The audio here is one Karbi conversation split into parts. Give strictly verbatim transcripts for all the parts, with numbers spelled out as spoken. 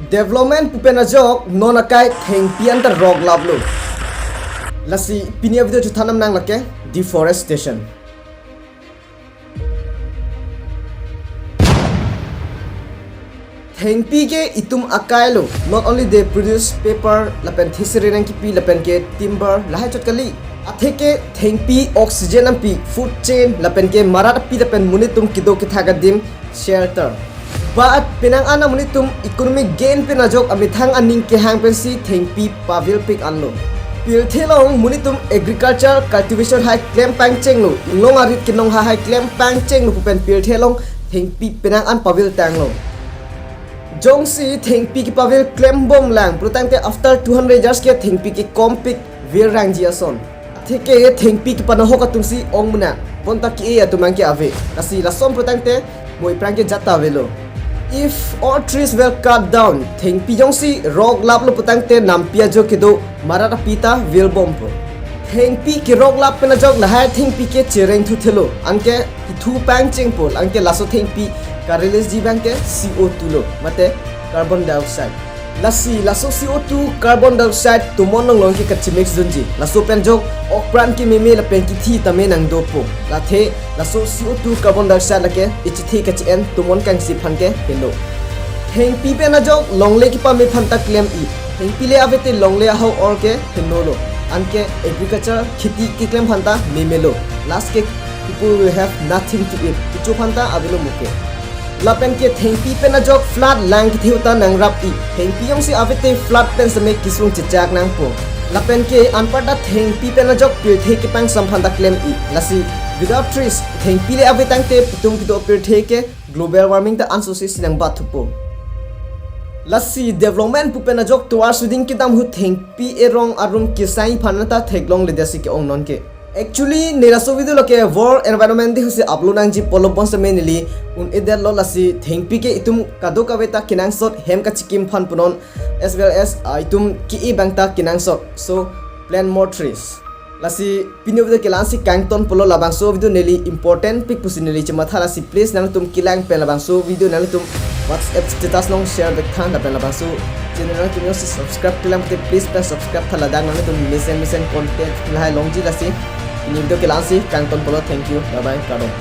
Development pu pen ajok non akai thengpi anta rok laplo. Lasi pini a-video chothanam nang lake deforestation. Thengpi ke itum akai lo. Not only they produce paper, lapen theseri nangkipi, lapen ke timber, lahai chot kali. Atheke thengpi oxygen nangpi, food chain, lapen ke marat api lapen monit atum kedo kethak adim, shelter. But penang an amonit atum economic gain pen ajok amethang aning kehang pensi thengpi pavilpik anlo. Pirthe along monit atum agriculture cultivation hai klem pangchenglo, inglong arit kenong hai klem pangchenglo pu pen pirthe along thengpi penang an paviltanglo. Jongsi thengpi kepavil klembomlang pulotangte after two hundred years ke thengpi kekompik virangji ason. Atheke thengpi kepanahok atumsi ong mena. Bonta ke-e atum abang ke ave. Lasi lason pulotangte moi aphrang ke jat ta avelo. If all trees were cut down, thengpi jongsi rok laplo pulotangte nampi ajo kedo marat api ta vilbompo. Thengpi kerok lap pen ajok lahai thengpi ke chereng thuthelo. Anke kethu pangchengpo, anke laso thengpi ka-release ji abang ke C O two lo, mate carbon dioxide. Lasi laso C O two carbon dioxide tomon along along ke kachimix dunji. Laso pen ajok okpran kememe lapen kithi tame nangdopo. Lathe laso C O two carbon dioxide lake ichethe kachi-en tomon kangsi aphan ke helo. Thengpi pen ajok longle kepame aphan ta klem-i. Thengpi le avete longle ahau or ke henolo. Anke agriculture kheti keklem aphan ta memelo. Last ke people will have nothing to eat. Kecho aphan ta avelo muke. Lapen ke thengpi pen ajok flood lang kethe ta nangrap-i. Thengpi jongsi avete flood pen seme kesung chechak nangpo. Lapen ke anparta thengpi pen ajok pirthe kepangsam aphan ta klem-i. Lasi without trees, thengpi le avetangte itum kedo pirthe ke global warming ta ansose si nangbat thupo. Lasi development pu pen ajok tovar suding kedam ahut thengpi erong arum kesai aphan ta theklongledetsi ke-ong nonke. Actually, ne laso video lake World Environment Day ahutsi upload nangji pulo bonsitame neli un-edetlo, lasi thengpi ke itum kadokave ta kenangsot hem kachikim aphan punon, as well as, ah, itum ke-e abang ta kenangsot. So, plant more trees. Lasi pini video ke la-ansi kangton pulo, labangso video neli important pik pusi neli chematha, lasi please nangtum kelang pen labangso video nangtum WhatsApp status along share vek tha, lapen labangso channel nangtum jongsi subscribe kelang te please pen subscribe tha, ladak nangtum mesen mesen content lahai longji. Lasi pini video ke la-ansi kangton pulo. Thank you. Bye bye. Kardom.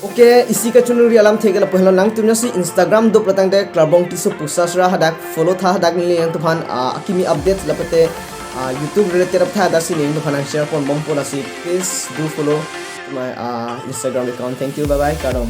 Okay, isi kachonuri alamthe ke lapu henlo. Nangtum jongsi Instagram do pulotangte Klarbong Tisso Pusasra hadak follow tha, hadak neli nangtum aphan, ah, akimi update lapen te, ah, YouTube related aputhak hadaksi neli nangtum aphan nang share ponbompo, lasi please do follow my, ah, Instagram account. Thank you, bye bye, kardom.